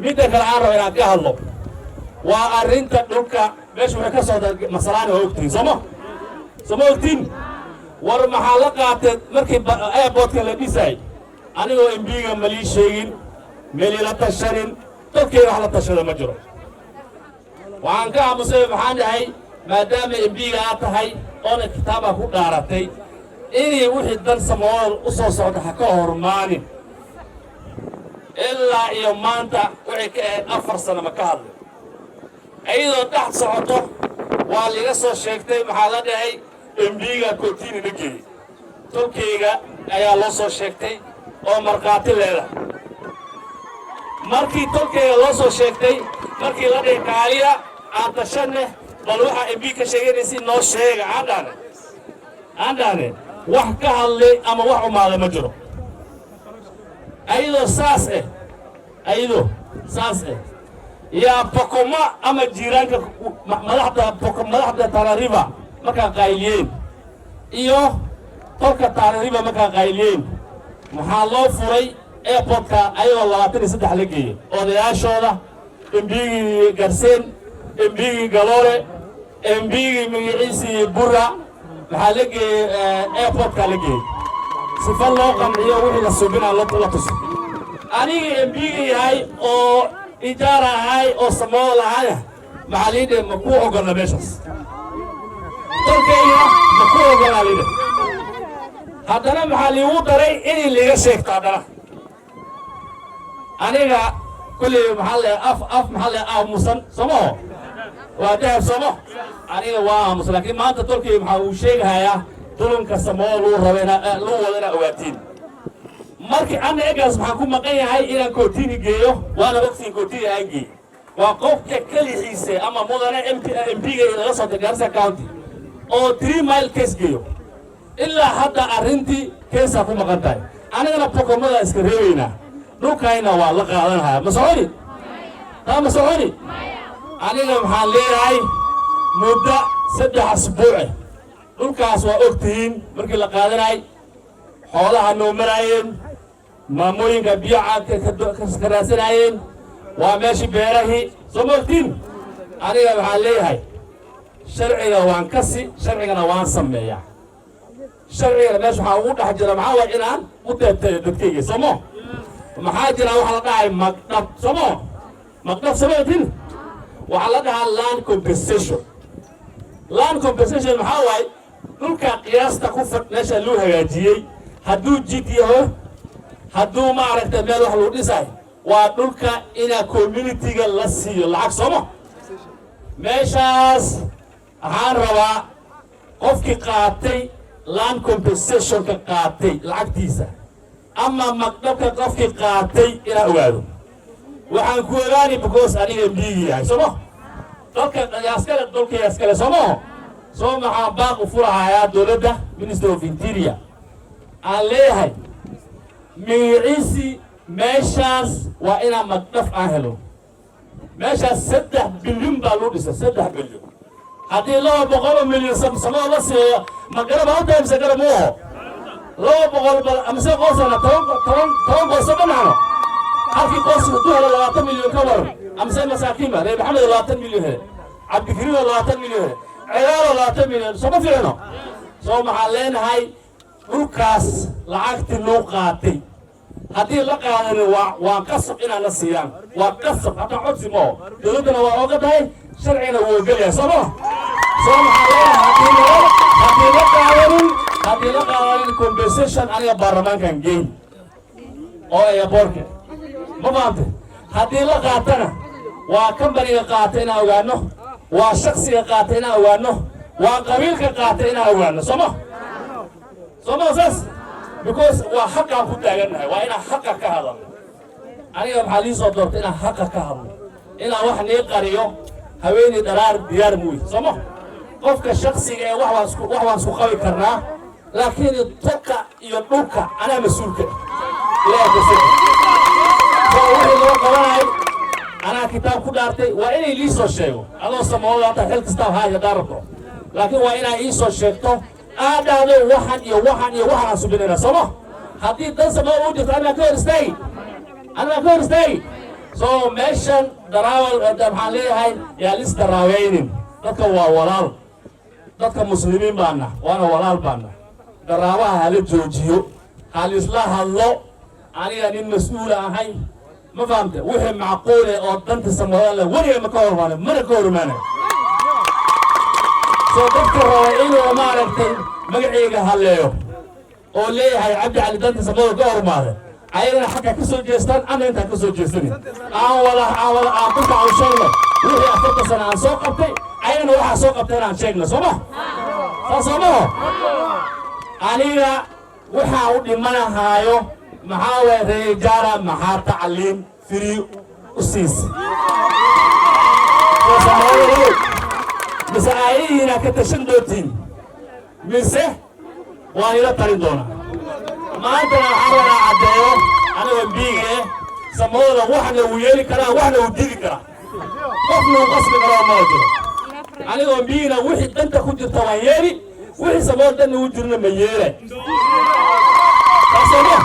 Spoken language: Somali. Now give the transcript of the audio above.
Midda kale aan rabo inaan ka hadlo waa arrinta dhulka. Meesha waxay ka socda Masalaani waa ogtihiin, sooma? Sooma ogtiin? War maxaa la qaatay markii airportka la dhisay? Anigoo MP-ga malii sheegin, melila tashanin, dadkayga wax la tashada ma jiro. Waxaan ka aamusay, maxaan dhahay, maadaama MP-ga aad tahay oona kitaabaa ku dhaaratay, inay wixii dan Samoodan u soo socda ha ka hormaanin. Ilaa iyo maanta waxay ka ahayd 4 sano ma ka hadlin. Iyadoo dhex socoto waa liga soo sheegtay. Maxaa la dhahay? MP-ga court-ini la geeyey, tolkayga ayaa loo soo sheegtay oo markhaati leedahay. Markii tolkayga loo soo sheegtay, markii la dhihi, "Kaaliya aan tashanne, bal waxaa MP ka sheeganaysi noo sheega," aan dhahne wax ka hadlay ama wax umaada ma jiro. Ayadoo saas eh, ayadoo saas eh, yaa Pokoma ama jiiraanka madaxda madaxda Tana River markaa qayliyeen iyo tolka Tana River markaa qayliyeen, maxaa loo furay airportka ayagoo 23 la geeyey odayaashooda, MP-gii Garseen, MP-gii Galoole, MP-gii magaciisii Bura. Maxaa la geeyey? Airportka la geeyey sifa loo qanciyo wixii la subinaa la tuso. Aniga MP-ga yahay oo ijaar ahay oo Samool ahayna, maxaa lii dhihi? Ma ku ogolna meeshaas, tolkayga ma ku ogolnaa lii dhihi. Haddana maxaa liigu daray? Inay liiga sheegto haddana. Aniga kulley maxaa le af maxaa le aamusan somaho waa dahab, somo? Aniga waa aamusan, laakiin maanta tolkayga maxaa uu sheegahayaa dulunka Samoo lagu rabo ina lagu wado inaa ogaatiin. Markii anna egaas maxaan ku maqan yahay inaan court-ini geeyo, waana ogtiin court-ini aan geey. Waa qofka kelixiise ama mudane MP MP-ga laga soo diray Garissa County oo 3 Mile case geeyo. Ilaa hadda arrintii case-aa ku maqan tahay. Anigana Pokomada iska reebaynaa, dhulkayna waa la qaadanhaya. Ma soconi taa? Ma soconi? Aniga maxaan leeyahay, muddo 3 asbuuce dhulkaas waa og tihiin. Markii la qaadanay xoolaha noo maraayeen, maamooyinka biyo ka raadsanaayeen, waa meeshii beerahii. Soo ma ogtiin? Aniga waxaan leeyahay, sharciga waan kasi, sharcigana waan sameeyaa. Sharcigana meesha waxaa ugu dhex jira maxaa waay? Inaan u teebtayo dadkayga, soomo? Maxaa jira waxa la dhahay magdhab, soomo? Magdhab soo ma ogtiin? Waxaa la dhahaa land compensation. Land compensation maxaa waaye? Dhulka qiyaasta ku fadh meesha loo hagaajiyey, hadduu jid yaho, hadduu maaragtay meel wax lagu dhisay, waa dhulka inaa community-ga la siiyo lacag, sooma? Meeshaas waxaan rabaa qofkii qaatay land compensationka, qaatay lacagtiisa ama magdhabka qofkii qaatay inaa ogaado. Waxaan ku ogaani because aniga MP-gi yahay, sooma? Dalka yaaskale, dhulka yaaskale, sooma? Soo maxaan baaq u furahayaa dowladda, Minister of Interior aan leeyahay, magaciisii meeshaas waa inaan magdhaf aan helo. Meeshaas 3 bilyan baa loo dhisay, 3 bilyan. Haddii 200 milyan samada la siiyo, ma garab ha u tahay mise garab mu aho? 200 ba mise qoysana 10 10 qoyso ma nacno? Halkii qoys hadduu helo 20 milyan, ka waran? Amse masaakiinba reer Maxamed 20 milyan hele, Cabdikariim 20 milyan hele, Cegaalo 20 milyan, soo ma fiicno? Soo maxaan leenahay, dhulkaas lacagtii loo qaatay haddii la qaadanin, waa qasab inaan la siiyaan, waa qasab. Hataa codsi ma oo dowladdana waa oga tahay, sharcigana wuu ogolyahay, soo ma? Soo maxaa leeyahay, haddii la qaadanin compensation, aniga baarlamaankan geyn oo airportka, ma fahamte? Haddii la qaatana, waa company-ga qaata inaan ogaano, waa shaksiga qaata inaan ogaano, waa qabiilka qaata inaan ogaano, sooma? Sooma saas? Because waa xaqaan ku taagannahay, waa inaan xaqa ka hadalno. Aniga maxaa lii soo doortay? Inaan xaqa ka hadlo. Inaan wax nii qariyo haweeney dharaar diyaar muuy, sooma? Qofka shaksiga ee wax waan isku qabi karnaa, laakiin tolka iyo dhulka anaa mas-uulka. Ilaahay ka soko so wixii loo qabanay anaa kitaab ku dhaartay. Waa inay lii soo sheego. Adoo Samooda hata xil kastaa haay haddaa rabto, laakiin waa inaa ii soo sheegto, aad dhahdo waxan iyo waxan iyo waxan aan subinayna, sooma? Haddii dan Samooda u jirto, anaa ka hor istaagi, anaa ka hor istaagi. So meeshan daraawal maxaan leeyahay, yaa lis daraaweynin. Dadka waa walaal, dadka Muslimiin baana, waana walaal baana. Daraawaha hala joojiyo, halisla hadlo. Aniga nin mas-uula ahay, ma fahamte? Wixii macquule oo danta Samoola weliga ma ka hormaanay, mana ka hormaanay. So dadka raba inuu, maaragtay, magacayga halleeyo oo leeyahay Cabdi Cali danta Samoola ka hormaaday, ayagana xagga ka soo jeestaan, ana intaan ka soo jeesanin. Aan wada aan ku kacu sheegno wixii 40 sano aan soo qabtay, ayagana waxaa soo qabtay inaan sheegno. Soo ma saas? Soo maho? Aniga waxaa u dhimanahaayo maxaa waay? Reer Ijaara maxaa tacliim free u siisa? Soo Soomaalidow, mise aayihiina ka tashan doontiin, mise waan ila talin doonaa? Maantana waxaan rabaa caddeeyo, anigoo biiga eh, Samooda waxna wuu yeeli karaa, waxna wuu diidi karaa, qofna uu qasbi karaa ma jiro. Anigoo biigna wixii danta ku jirta waan yeeli, wixii Samooda danna u jirna ma yeelay. Taasoo ma